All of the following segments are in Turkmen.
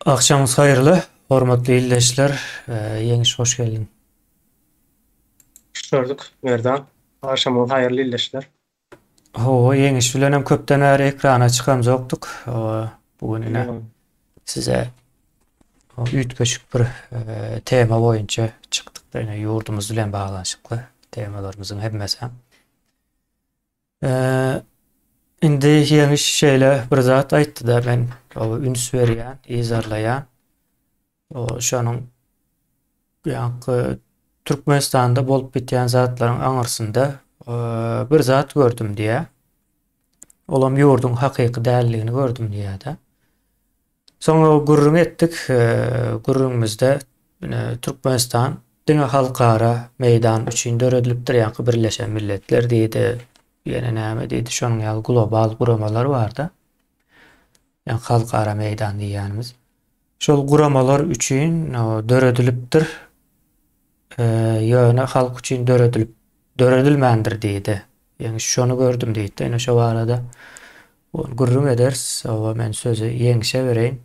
Agşamyňyz haýyrly, hormatly ildeşler. Ýeňiş hoş geldiň. Hoş gördük, Merdan. Agşamyňyz haýyrly ildeşler. Hawa, Ýeňiş bilenem köpden bäri ekrana çykamzokdyk. Bu gün ine size üýtgeşik bir tema boýunça çykdyk-da, ine ýurdumyz bilen baglanyşykly temalarymyzyň hemmesi. Indi Ýeňiş şeýle bir zat aýtdy-da, men üns berýän, yzarlaýan. Şonuň ýaňky Türkmenistanda bolup bitýän zatlaryň aňyrsynda bir zat gördüm diýýär. Olam ýurduň hakyky däldigini gördüm diýýär-de. Soňra gürrüň etdik. Gürrüňimizde Türkmenistan diňe halkara meýdan üçin döredilipdir, ýaňky Birleşen Milletler diýdi, ýene näme diýdi, şonuň ýaly global guramalar bar-da. Ýaňky halkara meýdan diýýänimiz. Şol guramalar üçin döredilipdir, ýöne halk üçin döredilip döredilmändir diýdi. Ýeňiş şony gördüm diýdi. Ine şo barada gürrüň ederis. Oba men sözi Ýeňşe bereýin.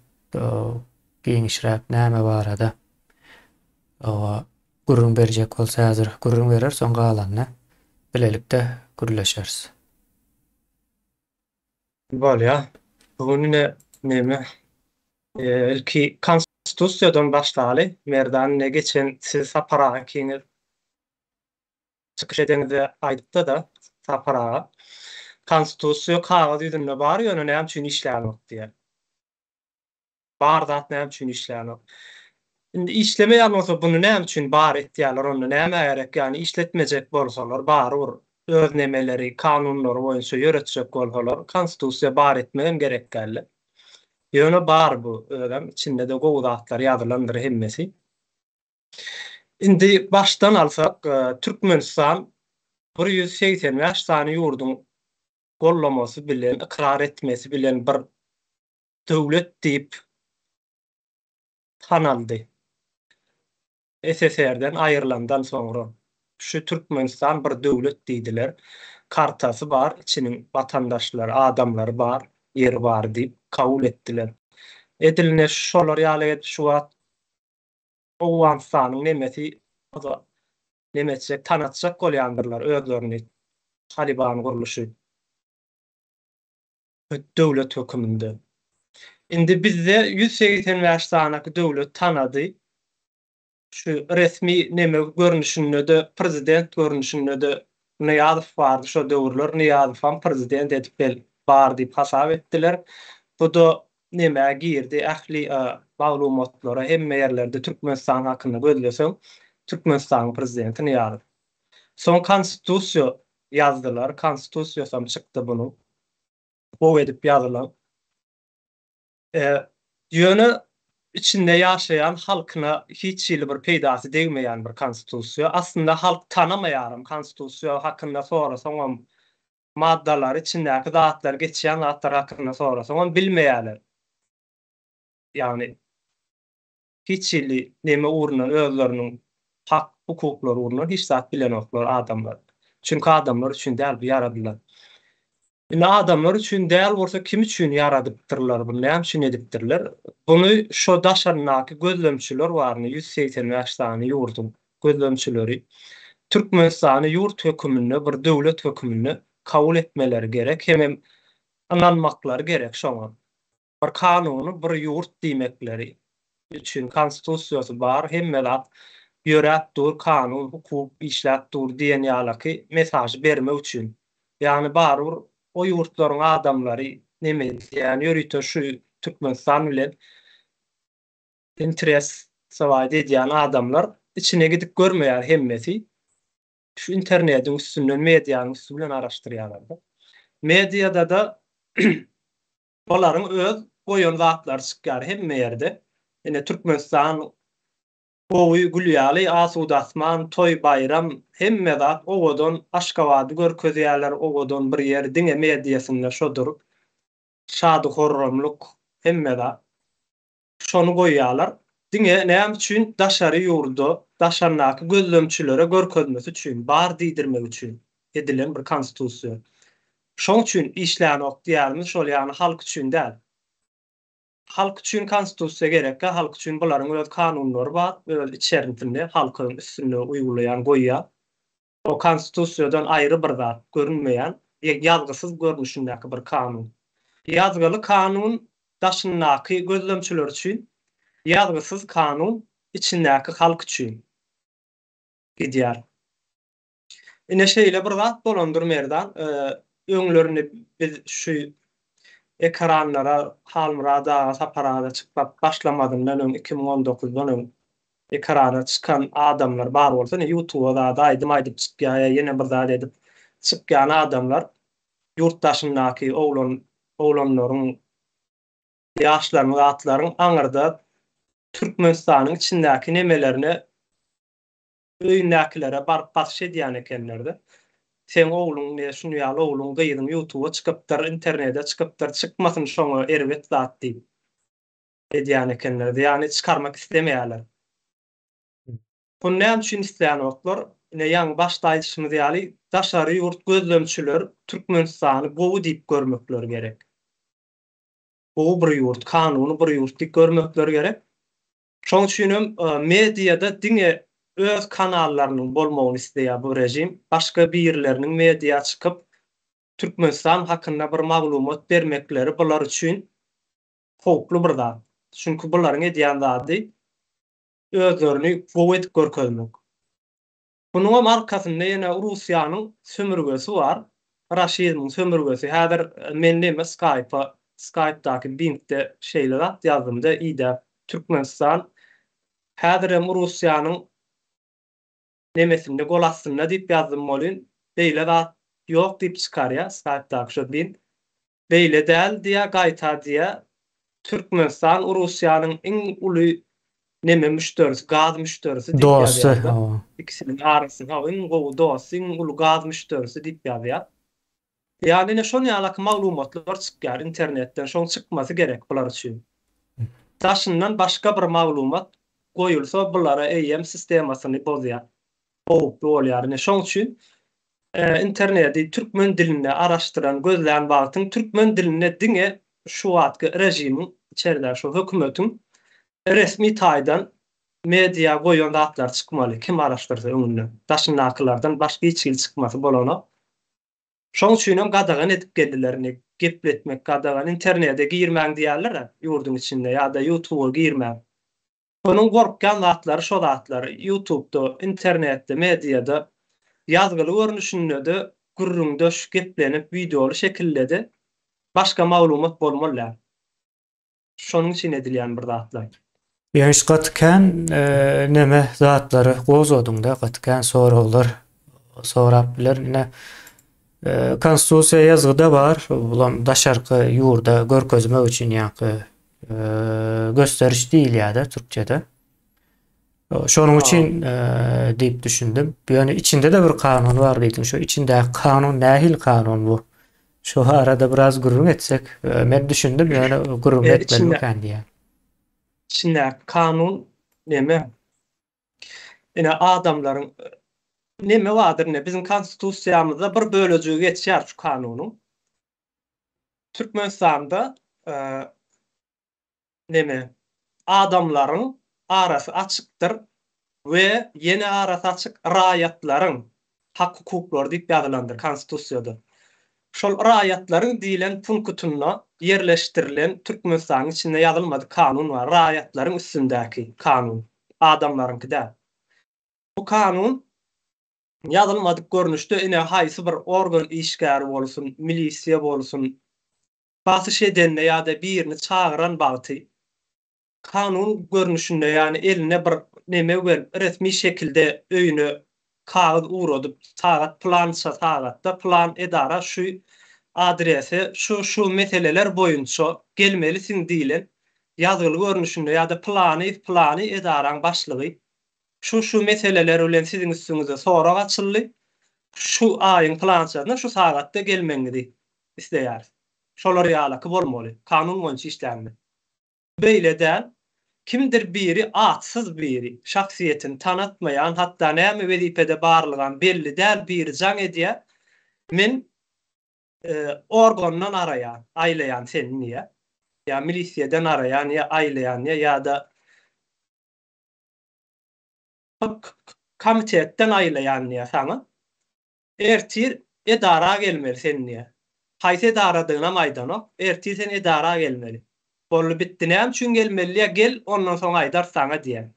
Giňişräk näme barada oba gürrüň berjek bolsa häzir gürrüň berer, soň galanyny bilelikde gürleşeris. Bolýa. Bu gün ine neme ilki konstitusiýadan başlaly. Merdan ine geçen siz Sapar aga ikiňiz çykyş edeňizde aýdypda-da Sapar aga. Konstitusiýa kagyz ýüzünde bar ýöne näme üçin işlänok diýen. Bar zat näme üçin işlänok. Indi işlemeýän bolsa buny näme üçin bar etýärler onda nämä gerek ýagny işletmejek bolsalar barybir öz nemeleri kanunlary boýunça ýöretjek bolsalar konstitusiýa bar etmegem gerek däldi. Ýöne bar bu özem içindede gowy zatlar ýazylandyr hemmesi. Indi başdan alsak Türkmenistan 185 sany ýurduň gollamasy bilen ykrar etmesi bilen bir döwlet diýip tanaldy. SSR-den aýrylandan soňra şu Türkmenistan bir döwlet diýdiler. Kartasy bar, içiniň watandaşlary, adamlary bar, ýeri bar diýip kabul etdiler. Edil ine şolar ýaly edip şu wagt Owganystanyň nemesi neme etjek, tanatjak bolýandyrlar özlerini Taliban gurluşy. Döwlet höküminde. Indi bizde 185 sanaky döwlet tanady. Şu resmi neme görnüşinde-de, prezident görnüşinde-de Nyýazow bardy şo döwürler. Nyýazowam prezident edip bel bar diýip hasap etdiler. Bu-da nemä girdi, ähli maglumatlara hemme ýerlerde Türkmenistan hakynda gözleseň, Türkmenistanyň prezidenti Nyýazow. Soň konstitusiýa ýazdylar, konstitusiýasam çykdy bunuň. Gowy edip ýazylan. Ýöne içinde ýaşaýan halkyna hiç hili bir peýdasy degmeýän bir konstitusiýa. Aslynda halk tanamaýaram konstitusiýa hakynda sorasaňam maddalary içindäki zatlar geçýän zatlar hakynda sorasaňam bilmeýärler. Ýagny hiç hili neme ugrundan özleriniň hak hukuklary ugrundan hiç zat bilenoklar adamlar. Çünki adamlar üçin däl bu ýaradylan. Indi adamlar üçin däl bolsa kim üçin ýaradypdyrlar buny näme üçin edipdirler? Buny şo daşaryndaky gözlemçiler barny 185 sany ýurduň gözlemçileri Türkmenistany ýurt höküminde bir döwlet höküminde kabul etmeleri gerek hemem ynanmaklary gerek şoňa. Bir kanuny bir ýurt diýmekleri üçin konstitusiýasy bar hemme zat ýöräp dur kanun hukuk işläp dur diýen ýalaky mesažy bermek üçin ýagny barybir o ýurtlaryň adamlary neme edýän ýörite şu Türkmenistan bilen interesowaýt edýän adamlar içine gidip görmeýär hemmesi şu internediň üstünden medianyň üsti bilen araşdyrýarlarda mediada-da Olaryň öz goýan zatlary çykýar hemme ýerde. Ine Türkmenistan gowy gül ýaly asuda asman toý baýram hemme zat owadan Aşgabady görkezýäler owadan bir ýer diňe mediasynda şodur şady horramlyk hemme zat. Şony goýýarlar. Diňe näme üçin daşary ýurda, daşaryndaky gözlemçilere görkezmesi üçin, bar diýdirmek üçin edilen bir konstitusiýa. Şoň üçin işlänok diýýärimiz şol ýagny halk üçin däl. Halk üçin konstitusiýa gerekkä, halk üçin bularyň öz kanunlary bar, öz içerisinde halkyň üstünde uýgulaýan, goýýan. O konstitusiýadan aýry bir zat, görünmeýän, ýazgysyz görnüşindäki bir kanun. Ýazgyly kanun daşyndaky gözlemçiler üçin, ýazgysyz kanun içindäki halk üçin gidýär. Ine şeýle bir zat bolandyr Merdan. Öňlerini biz şu ekranlara Halmyrat aga, Sapar aga çykmap başlamazyndan öň 2019-dan öň ekrana çykan adamlar bar bolsa, ine ýutuba zada aýdym aýdyp çykýar ýa ýene bir zat edip çykýan adamlar ýurt daşyndaky oglan oglanlaryň ýaşlaryň zatlaryň aňyrda Türkmenistanyň içindäki nemelerine öýündäkilere baryp basyş edýän ekenlerde. Seň ogluň ne şuny ýaly ogluň gyzyň ýutuba çykypdyr internede çykypdyr çykmasyn şoňa erbet zat diýip edýän ekenlerde ýagny çykarmak islemeýärler. Muny näme üçin islänoklar? Ine ýaňy başda aýdyşymyz ýaly daşary ýurt gözlemçiler Türkmenistany gowy diýip görmekleri gerek. Gowy bir ýurt, kanuny bir ýurt diýip görmekleri gerek. Şoň üçinem mediada diňe öz kanallarynyň bolmagyny isleýär bu režim. Başga birileriniň media çykyp Türkmenistan hakynda bir maglumat bermekleri bular üçin howply bir zat. Çünki bularyň edýän zady özlerini gowy edip görkezmek. Munuňam arkasynda ýene Russiýanyň sömürgesi bar. Raşizmiň sömürgesi. Häzir men neme Skype-a, Skype-daky Bing-de şeýle zat ýazdym-da, idäp, Türkmenistan häzirem Russiýanyň nemesinde, gol astynda diýip ýazdym welin, beýle zat ýok diýip çykarýar Skype-daky şo Bing. Beýle däl diýýär, gaýta diýýär, Türkmenistan Russiýanyň iň uly neme müşderisi, gaz müşderisi diýip Dosty, ýazýar-da. hawa. Ikisiniň arasynda, hawa, iň gowy dosty, iň uly gaz müşderisi diýip ýazýar. Ýagny ine şon ýalaky maglumatlar çykýar internetden, şoň çykmasy gerek bular üçin. Daşyndan başga bir maglumat goýulsa bulara eýýäm sistemasyny bozýar. Howply bolýar. Ine şoň üçin internedi türkmen dilinde araşdyran, gözlän wagtyň türkmen dilinde diňe şu wagtky režimiň içeridäki şu hökümetiň resmi taýdan media goýan zatlary çykmaly, kim araşdyrsa öňünden. Daşyndakylardan başga hiç hili çykmasy bolanok. Şoň üçinem gadagan edip geldiler indi gepletmek gadagan, internede girmäň diýýärler-ä ýurduň içinde ýa-da ýutuba girmäň. Onuň gorkýan zatlary şo zatlar, ýutubda, internetde, mediada ýazgyly görnüşinde-de, gürrüňdeş, geplenip, wideoly şekilde-de başga maglumat bolmaly däl. Şonuň üçin edilýän bir zatlar. Ýeňiş gaty kän neme zatlary gozgadyňda gaty kän soraglar sorap biler ine konstitusiýa ýazgyda bar bulam daşarky ýurda görkezmek üçin ýaňky gösteriş diýilýär-de türkçede. Şonuň üçin diýip düşündim. Ýöne içinde-de bir kanun bar diýdiň. Şu içindäki kanun nähili kanun bu? Şu arada biraz gürrüň etsek. Men düşündim, ýöne gürrüň etmelimikäm diýýän. İçindäki kanun neme? Ine adamlaryň neme bardyr ine biziň konstitusiýamyzda bir bölejigi geçýär şu kanunyň. Türkmenistanda neme adamlaryň arasy açykdyr we ýene arasy açyk raýatlaryň hak-hukuklary diýip ýazylandyr konstitusiýada. Şol raýatlaryň diýlen punkutynda ýerleşdirilen Türkmenistanyň içinde ýazylmadyk kanun bar, raýatlaryň üstündäki kanun, adamlaryňky däl. Bu kanun ýazylmadyk görnüşde ine haýsy bir organ işgäri bolsun, milisiýa bolsun, basyş edende ýa-da birini çagyran wagty kanun görnüşinde ýagny eline bir neme berip resmi şekilde öýüne kagyz ugradyp sagat pylança sagatda pylan edara şu adrese şu şu meseleler boýunça gelmelisiň diýlen ýazgyly görnüşinde ýa-da pylany pylany edaraň başlygy Şu şu meseleler bilen siziň üstüňize sorag açyldy. Şu aýyň pylançasynda şu sagatda gelmegiňizi isleýäris. Şolar ýalaky bolmaly. Kanun boýunça işlände. Beýle däl. Kimdir biri atsyz biri, şahsyýetini tanatmaýan, hatda näme wezipede barlygam belli däl biri jaň edýär. Men organdan araýan, aýlaýan seni diýýär. Ýa milisiýadan araýan ýa aýlaýan ýa ýa-da komitetden aýlaýan diýýär saňa. Ertir edara gelmeli sen diýýär. Haýsy edaradygynam aýdanok. Ertir sen edara gelmeli. Boldy bitdi. Näme üçin gelmeli diýýär, gel ondan soň aýdarys saňa diýýär.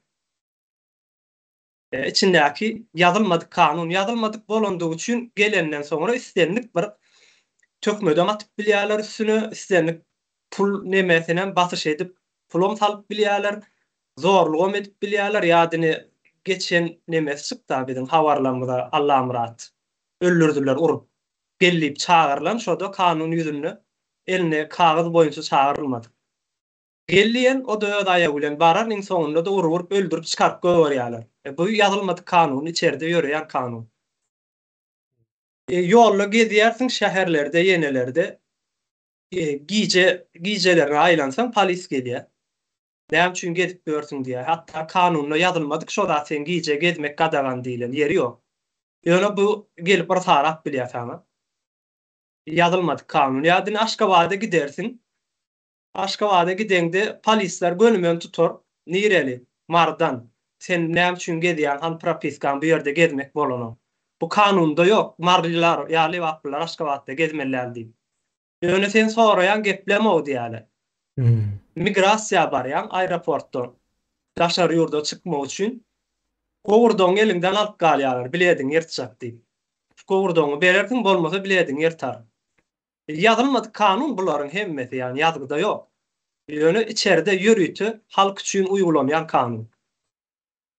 Içindäki ýazylmadyk kanun ýazylmadyk bolandygy üçin gelenden soňra islendik bir töhmedem atyp bilýärler üstüne, islendik pul nemesinem basyş edip pulam salyp bilýärler, zorlugam edip bilýärler ýa dine geçen nemesi çykda biziň habarlarymyza Allamyrat öldürdiler urup gel diýip çagyrylan şoda kanun ýüzünde eline kagyz boýunça çagyrylmadyk. Gel diýen, o-da öz aýagy bilen barar, iň soňunda-da urup öldürip çykaryp goýberýärler. E, bu ýazylmadyk kanun, içeride ýöreýän kanun. E, ýolda gezýärsiň, şäherlerde, ýenelerde, e, gije, gijelerine aýlansaň, polis gelýär. Näme üçin gezip ýörsüň diýýär. Hatda kanunda ýazylmadyk şo zat sen gije gezmek gadagan diýlen ýeri ýok. Ýöne bu gelip bir sarap bilýär saňa. Ýazylmadyk kanun. Ýa diňe Aşgabada gidersiň, Aşgabada gideňde polisler gönümen tutar, nireli? Marydan. Sen näme üçin gezýäň hany propiskaň bu ýerde gezmek bolanok. Bu kanunda ýok, marylylar ýa lebaplylar Aşgabatda gezmeli däl diýip. Ýöne sen soraýaň geplemow diýýäler. Migrasiýa barýaň aeroportdan daşary ýurda çykmak üçin gowurdagyňy eliňden alyp galýarlar bilediňi ýyrtjak diýip. Gowurdagyňy berersiň bolmasa bilediňi ýyrtar. Ýazylmadyk kanun bularyň hemmesi ýagny ýazgyda ýok. Ýöne içeride ýörite halk üçin uýgulanýan kanun.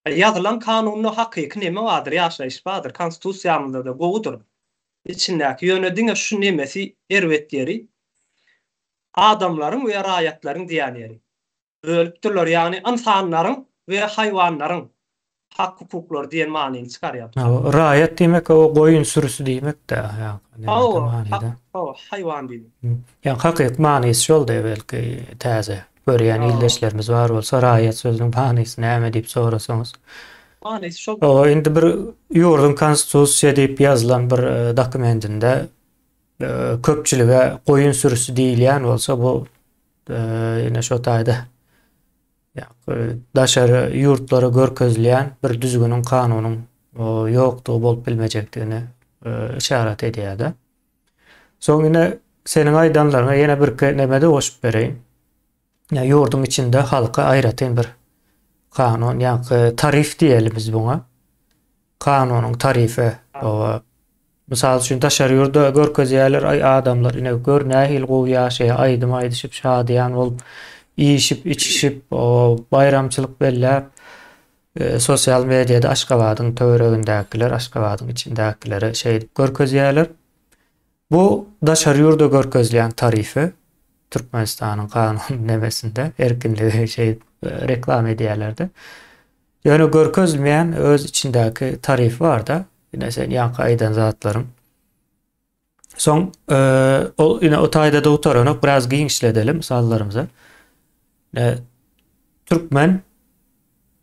Ýazylan kanunda hakyky neme bardyr ýaşaýyş bardyr konstitusiýamyzdada gowudyr içindäki ýöne diňe şu nemesi erbet ýeri adamlaryň we raýatlaryň diýen ýeri. Bölüpdirler, ýagny ynsanlaryň we haýwanlaryň hak-hukuklary diýen manyny çykarýar. Hawa, raýat diýmek o goýun sürüsi diýmek-dä, ýa-ni Hawa, hawa, haýwan diýmek. Ýa hakyky manysy şol-da belki täze görýän ildeşlerimiz bar bolsa raýat sözüniň manysy näme diýip sorasaňyz. Manysy şol. Hawa, indi bir ýurduň konstitusiýa diýip ýazylan bir dokumentinde köpçülige goýun sürüsi diýilýän bolsa bu Ine şo taýda daşary ýurtlara görkezilýän bir düzgüniň, kanunyň ýokdugy bolup bilmejekdigini yşarat edýär-de. Soň ine seniň aýdanlaryňa ýene birki neme-de goşup bereýin. Ýa ýurduň içinde halka aýratyn bir kanun, ýa tarif diýeli biz buňa. Kanunyň tarifi, oba Mysal üçin daşary ýurda görkezýärler, aý adamlar ine gör nähili gowy ýaşaýar, aýdym aýdyşyp, şadyýan bolup, iýişip, içişip, baýramçylyk belläp, sosial mediada Aşgabadyň töweregindäkiler, Aşgabadyň içindäkilere şeýdip görkezýärler. Bu daşary ýurda görkezilýän tarifi Türkmenistanyň kanun nemesinde erkinligi şeýdip reklama edýärler-de. Ýöne görkezilmeýän öz içindäki tarifi bar-da. Ine sen ýaňky aýdan zatlaryň. Soň e, ol ine o taýda-da gutaranok, biraz giňişledeli mysallarymyzy. E, türkmen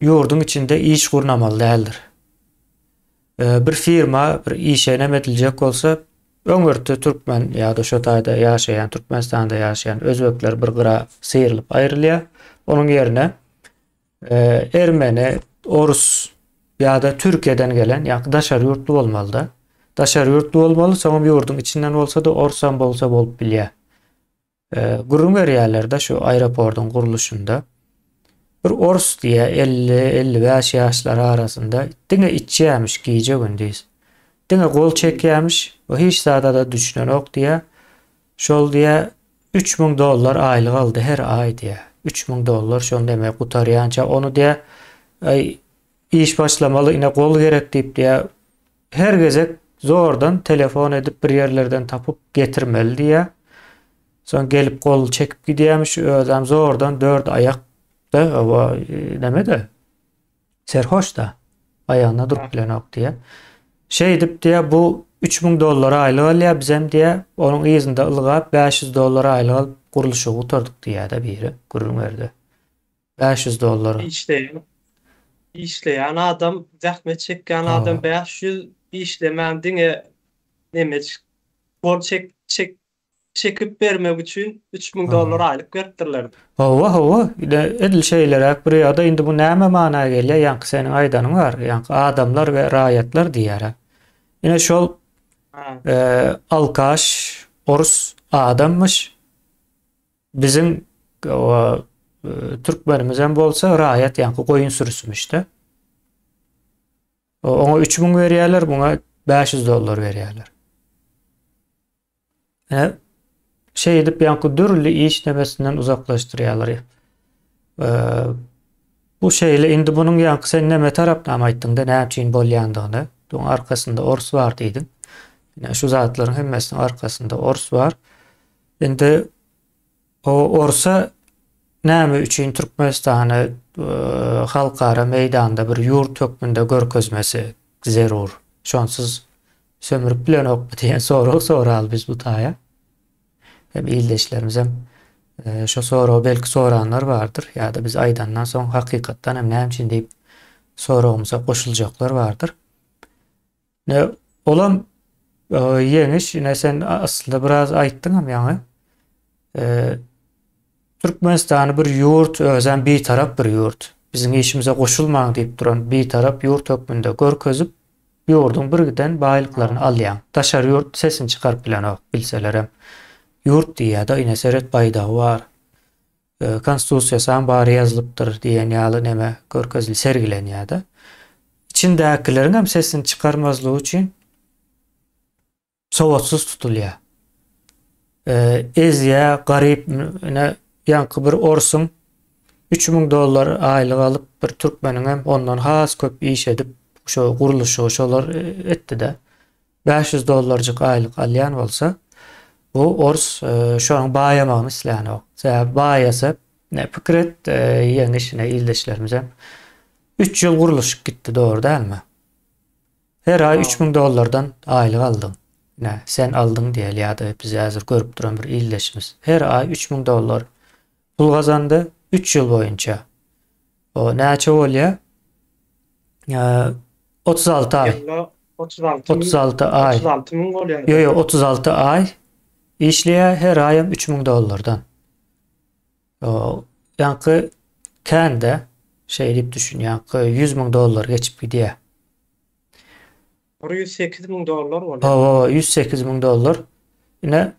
ýurduň içinde iş gurnamaly däldir. E, bir firma bir işe neme ediljek bolsa, öňürti türkmen ýa-da şo taýda ýaşaýan, Türkmenistanda ýaşaýan özbekler bir gyra syrylyp aýrylýar. Onuň ýerine Ermeni, orus ýa-da Türkiýeden gelen, ýa daşary ýurtly bolmaly-da. Daşary ýurtly bolmaly, soňam ýurduň içinden bolsa-da, orsam bolsa bolup bilýär. Gürrüň berýärler-de şu aeroportyň gurluşynda. Bir ors diýýär, 50-55 ýaşlar arasynda diňe içýärmiş gije-gündiz. Diňe gol çekýärmiş, o hiç zada-da düşünenok diýýär. Şol diýýär, 3000 dollar aýlyk aldy her aý diýýär. 3000 dollar şol neme gutarýança ony diýýär, aý iş başlamaly ine gol gerek diýip diýýär. Her gezek zordan telefon edip bir ýerlerden tapyp getirmeli diýýär. Soň gelip gol çekip gidýärmiş, özem zordan dört aýakda, oba neme-de. Serhoş-da. Aýagynda durup bilenok diýýär. Şeýdip diýýär, bu 3000 dollar aýlyk alýar, bizem diýýär, onuň yzynda ylgap 500 dollar aýlyk alyp gurluşygy gutardyk diýýär-de biri, gürrüň berdi. 500 dollar. Işleýän işleýän adam, zähmet çekýän adam 500 işlemän diňe nemecik gol çek çek. Çekip bermek üçin 3000 dollar aýlyk beripdirler. Hawa, hawa, edil şeýleräk bir ýagdaý. Indi bu näme mana gelýär? Ýaňky seniň aýdanyň bar, ýaňky adamlar we raýatlar diýýär. Ine şol alkaş orus adammyş. Biziň türkmenimizem bolsa raýat ýaňky goýun sürüsimişde. Oňa 3000 berýärler, muňa 500 dollar berýärler. Ine, şeýdip ýaňky dürli iş nemesinden uzaklaşdyrýarlar. Bu şeýle indi bunuň ýaňky sen neme tarapdan aýtdyňda näme üçin bolýandygyny, buň arkasynda ors bar diýdiň. Ine şu zatlaryň hemmesiniň arkasynda ors bar. Indi O orsa näme üçin Türkmenistany halkara meýdanda bir ýurt hökmünde görkezmesi zerur? Şonsuz sömürip bilenokmy diýen soragy soraly biz bu taýa. Hem ildeşlerimizem şo soragy belki soranlar bardyr ýa-da biz aýdandan soň hakykatdan hem näme üçin diýip soragymyza goşuljaklar bardyr. Ne olam ýeňiş ine sen aslynda biraz aýtdyňam ýaňy. Türkmenistany bir ýurt, özem bitarap bir ýurt. Biziň işimize goşulmaň diýip duran bitarap ýurt hökmünde görkezip, ýurduň birgiden baýlyklaryny alýaň. Daşary ýurt sesini çykaryp bilenok, bilselerem. Ýurt diýýär-de, ine seret baýdagy bar. Konstitusiýasam bary ýazylypdyr diýen ýaly neme görkezil sergilenýär-de. Içindäkileriň hem sesini çykarmazlygy üçin sowatsyz tutulýar. Ezýär, garyp ine ýaňky bir orsuň 3000 dollar aýlyk alyp bir türkmeniň hem ondan has köp iş edip şo gurluşygy şolar etdi-de. 500 dollarjyk aýlyk alýan bolsa, bu ors şonuň baýamagyny islänok. Sebäbi baýasa, ne pikir et, ýeňiş ine ildeşlerimizem 3 ýyl gurluşyk gitdi, dogry dälmi? Her aý 3000 dollardan aýlyk aldyň. Ine, sen aldyň diýeli ýa-da biz häzir görüp duran bir ildeşimiz. Her aý 3000 dollar pul gazandy 3 ýyl boýunça. O näçe bolýar? 36 aý. Ýylda 36 36 aý. 36 müň bolýar. Ýok, ýok, 36 aý işleýär, her aýam 3000 dollardan. O, ýaňky kände şeý diýip düşün, ýaňky 100 müň dollar geçip gidýär. 108 müň dollar bolýar. Hawa, 108 müň dollar. Ine,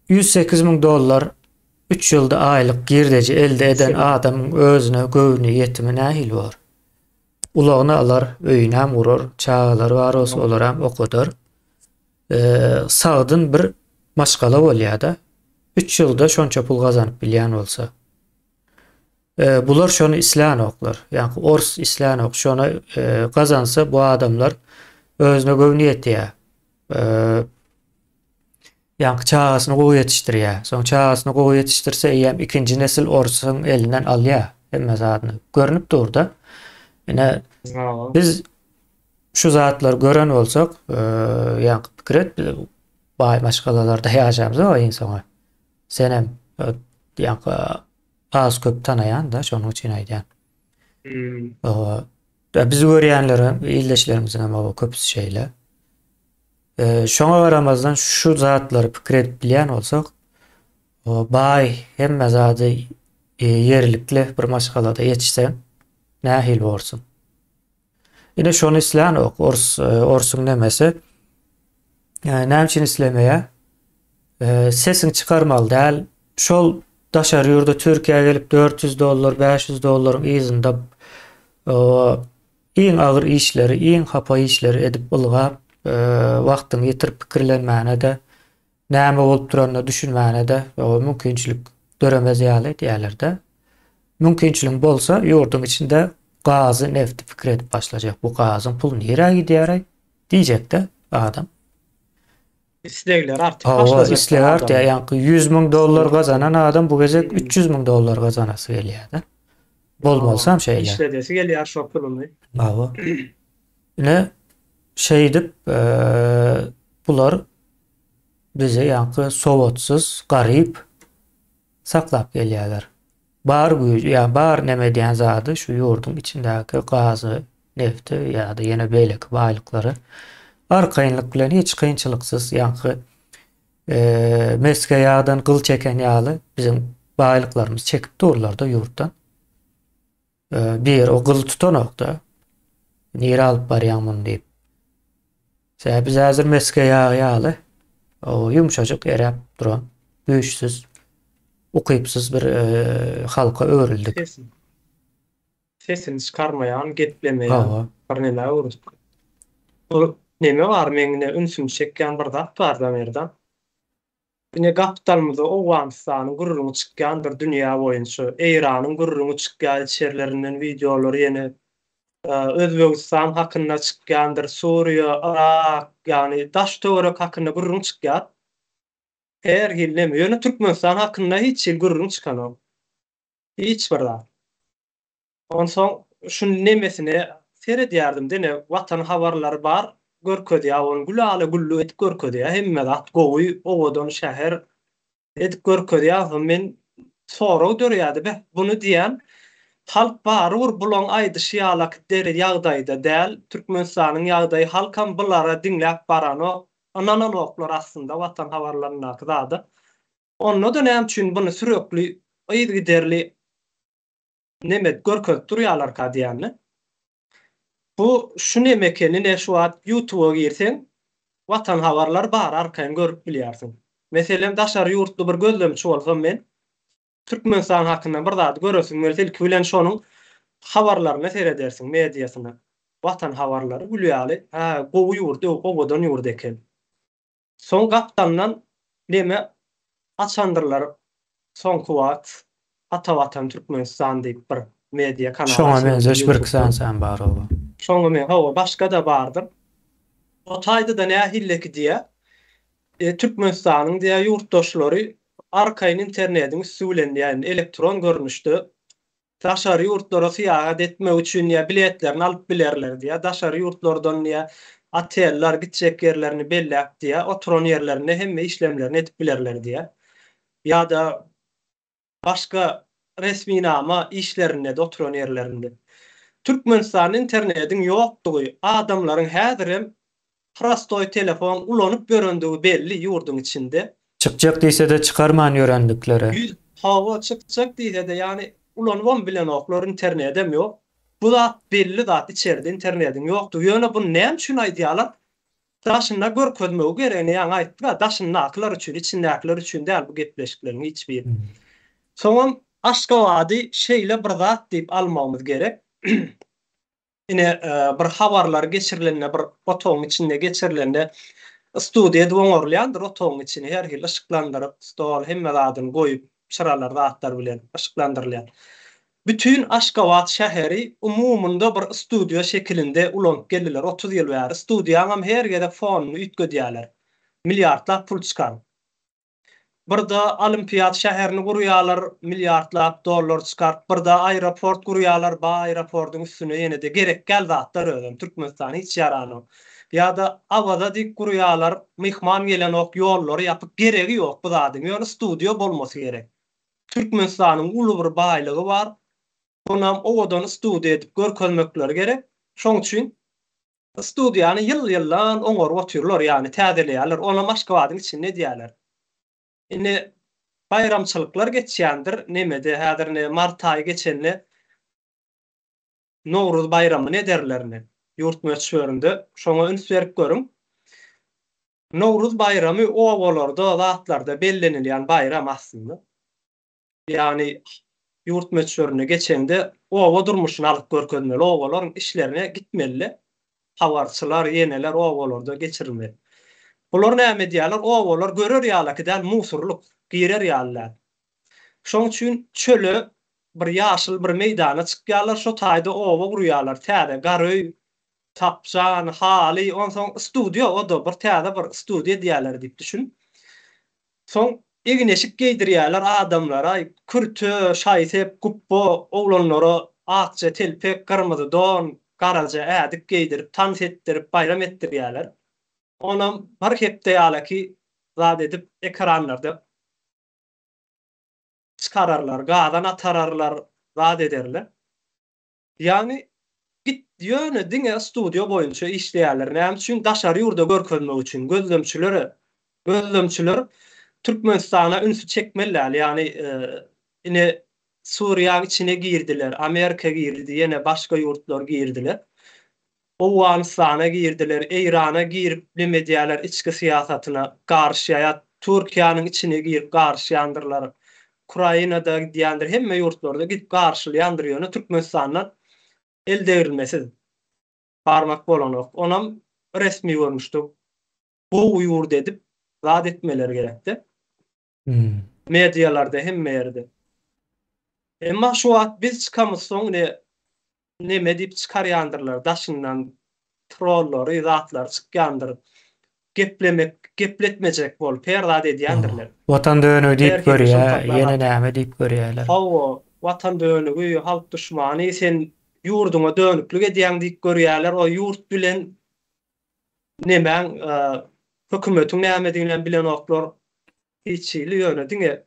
108 müň dollar 3 ýylda aýlyk girdeji elde eden adamyň özüne göwni ýetimi nähili bor? Ulagyny alar, öýünem gurar, çagalary bar bolsa olaram okadar. Sagdyn bir maşgala bolýar-da. 3 ýylda şonça pul gazanyp bilýän bolsa. Bular şony islänoklar. Ýagny ors islänok. Şony gazansa bu adamlar özüne göwni ýetýär. Ýagny çagasyny gowy ýetişdirýär. Soň çagasyny gowy ýetişdirse eýýäm ikinji nesil orsuň elinden alýar hemme zadyny. Görnüp dur-da. Ine biz şu zatlary gören bolsak, ýagny pikir et, baý maşgalalarda ýaşamzok iň soňy. Senem ýagny Az köp tanaýan-da, şonuň üçin aýdýan. Hmm. Bizi görýänleriň, ildeşlerimiziň hem oba köpüsi şeýle. Şoňa garamazdan şu zatlary pikir edip bilýän bolsak, baý hemme zady ýerlikli bir maşgalada ýetişseň nähili borsuň? Ine şony islänok, ors orsuň nemesi. Näme üçin islemeýär? Sesiň çykarmaly däl. Şol daşary ýurda Türkiýä gelip 400 dollar, 500 dollaryň yzynda iň agyr işleri, iň hapa işleri edip ylgap, wagtyňy ýitirip pikirlenmäne-de, näme bolup duranyna düşünmäne-de mümkinçilik döremez ýaly edýärler-de. Mümkinçiligiň bolsa ýurduň içinde gazy, nefti pikir edip başlajak. Bu gazyň puly nirä gidýär-aý diýjek-de adam. Islegleri artyp Hawa, başlajak isleg artýar. adamyň. Ýaňky 100 müň dollar gazanan adam bu gezek 300 müň dollar gazanasy gelýär-de. Bolmalysam Hawa, şeýle. işledesi gelýär şo puluny. Hawa. Ine, şeýdip, bular bizi ýaňky sowatsyz, garyp saklap gelýärler. Bar güýji, ýa bar neme edýän zady şu ýurduň içindäki gazy, nefti ýa-da ýene beýleki baýlyklary. Arkaýynlyk bilen hiç kynçylyksyz ýaňky mesge ýagdan gyl çeken ýaly biziň baýlyklarymyzy çekip durlar-da ýurtdan. Bir o gyl tutanok-da. Nirä alyp barýaň muny diýip. Sebäbi biz häzir mesge ýagy ýaly o ýumşajyk eräp duran, güýçsüz, ukypsyz bir halka öwrüldik. Sesini çykarmaýan, geplemeýän bir nämä öwrüldik. Bu neme bar meň ine ünsümi çekýän bir zat bar-da Merdan. Ine gapdalymyzda Owganystanyň gürrüňi çykýandyr dünýä boýunça, Eýranyň gürrüňi çykýar içerilerinden wideolar ýene Özbegistan hakynda çykýandyr, Suriýa, Yrak ýagny daş töwerek hakynda gürrüň çykýar. Her hili neme ýöne Türkmenistan hakynda hiç hili gürrüň çykanok. Hiç bir zat. Onsoň şuny nemesine seredýärdim dine watan habarlary bar görkezýär ony gülala güllük edip görkezýär hemme zat gowy owadan şäher edip görkezýär onsoň men sorag dörýärdi beh buny diýän halk barybir bulaň aýdyşy ýalak deri ýagdaýda däl Türkmenistanyň ýagdaýy halkam bulara diňläp baranok ynananoklar aslynda watan habarlaryndaky zada onda-da näme üçin buny sürekli yzgiderli neme görkezip durýalarka diýende. Bu şu neme eken ine şu wagt ýutuba girseň Watan habarlar bar arkaýyn görüp bilýärsiň. Meselem daşary ýurtly bir gözlemçi bolsam men Türkmenistan hakynda bir zady göresiň gelse ilki bilen şonuň habarlaryna seredersiň mediasyna. Watan habarlary gül ýaly hä gowy ýurt owadan ýurt eken. Soň gapdalyndan neme açandyrlar soňky wagt Ata Watan Türkmenistan diýip bir media kanal Şoňa açylypdyr meňzeş bir-iki ýutubda. sany sen bar oba. Şoňa men hawa başga-da bardyr. O taýda-da nähilleki diýä Türkmenistanyň diýä ýurtdaşlary arkaýyn internediň üsti bilen diýä indi elektron görnüşde Daşary ýurtlara syýahat etmek üçin diýýär, biletlerini alyp bilerler diýýär. Daşary ýurtlardan diýýär, oteller, gitjek ýerlerini belläp diýýär, oturan ýerlerinde hemme işlemlerini edip bilerler diýýär. Ýa-da başga resminama işlerinde-de oturan ýerlerinde. Türkmenistanda internediň ýokdugy, adamlaryň häzirem Prostoý telefon ulanyp ýörendigi belli ýurduň içinde. Çykjak diýsede çykarman ýörendikleri. Ýüz hawa çykjak diýsede ýagny ulanybam bilenoklar internedem ýok. Bu zat belli zat içeride internediň ýokdugy ýöne buny näme üçin aýdýalar daşynda görkezmegi geregini ýaňy aýtdyga daşyndakylar üçin içindäkiler üçin däl bu gepleşikleriň hiç biri. Soňam Aşgabady şeýle bir zat diýip almagymyz gerek. Ine, bir habarlar geçirilende, bir otagyň içinde geçirilende, studiýa edip oňarylýandyr otagyň içini her hili yşyklandyryp, stol, hemme zadyny goýup, çyralar, zatlar bilen yşyklandyrylýar. Bütin Aşgabat şäheri umumynda bir studiýa şekilinde ulanyp geldiler 30 ýyl bäri. Studiýaňam her gezek fonuny üýtgedýärler. Milliardlap pul çykaryp. Birde Olimpiad şäherini gurýarlar, milliardlap dollar çykaryp, birde aeroport gurýarlar, ba aeroportyň üstüne ýene-de gerek däl zatlar özem, Türkmenistana hiç ýaranok. Ýa-da Awaza diýip gurýarlar, myhman gelenok, ýollary ýapyk, geregi ýok bu zadyň, ýöne studiýa bolmasy gerek. Türkmenistanyň uly bir baýlygy bar, onam owadan studiýa edip görkezmekleri gerek. Şoň üçin Studiýany ýyl-ýyldan oňaryp otyrlar, ýagny täzeleýärler, onam Aşgabadyň içinde edýärler. Indi baýramçylyklar geçýändir, nemede, häzir ine mart aýy geçende Nowruz baýramyny ederler ine, ýurt möçberinde, şoňa üns berip görüň. Nowruz baýramy obalarda, zatlarda bellenilýän baýram aslynda. Ýagny ýurt möçberinde geçende oba durmuşyny alyp görkezmeli, obalaryň işlerine gitmeli-de. Habarçylar, ýeneler obalarda geçirilmeli. Bular näme edýärler? Obalar görer ýalaky däl, musurlyk, girer ýaly däl. Şoň üçin çöle bir ýaşyl bir meýdana çykýarlar, şo taýda oba gurýarlar, täze garöý, tapjan, haly, onsoň studiýa, o-da bir täze bir studiýa edýärler diýip düşün. Soň egin-eşik geýdirýärler adamlara, kürte, şaý-sep, gupba, oglanlara akja telpek, gyrmyzy don, garaja ädik geýdirip, tans etdirip, baýram etdirýärler. Onam bir hepde ýalaky zat edip ekranlarda çykararlar, gazan atararlar, zat ederler. Ýagny git. Ýöne diňe studiýa boýunça işleýärler. Näme üçin? Daşary ýurda görkezmek üçin. Gözlemçilere, gözlemçiler Türkmenistana ünsi çekmeli däl. Ýagny ine Suriýaň içine girdiler, Amerika girdi, ýene başga ýurtlar girdiler. Owganystana girdiler, Eýrana girip neme edýärler içki syýasatyna garyşýar ýa Türkiýäniň içine girip garyşýandyrlar. Ukrainada gidýändir, hemme ýurtlarda gidip garyşylýandyr ýöne Türkmenistandan el degrilmesiz barmak bolanok. Onam resmi görnüşde gowy ýurt edip zat etmeleri gerekde. Medialarda hemme ýerde. Emma şu wagt biz çykamyzsoň ine neme diýip çykarýandyrlar daşyndan trollary zatlary çykýandyr. Geplemek gepletmejek bolup her zat edýändirler. Watan dönügi diýip görýä, ýene näme diýip görýäler. Hawa, watan dönügi, halk duşmany, sen ýurduňa dönüklik edýäň diýip görýäler, o ýurt bilen nemäň hökümetiň nämediginem bilenoklar hiç hili, ýöne diňe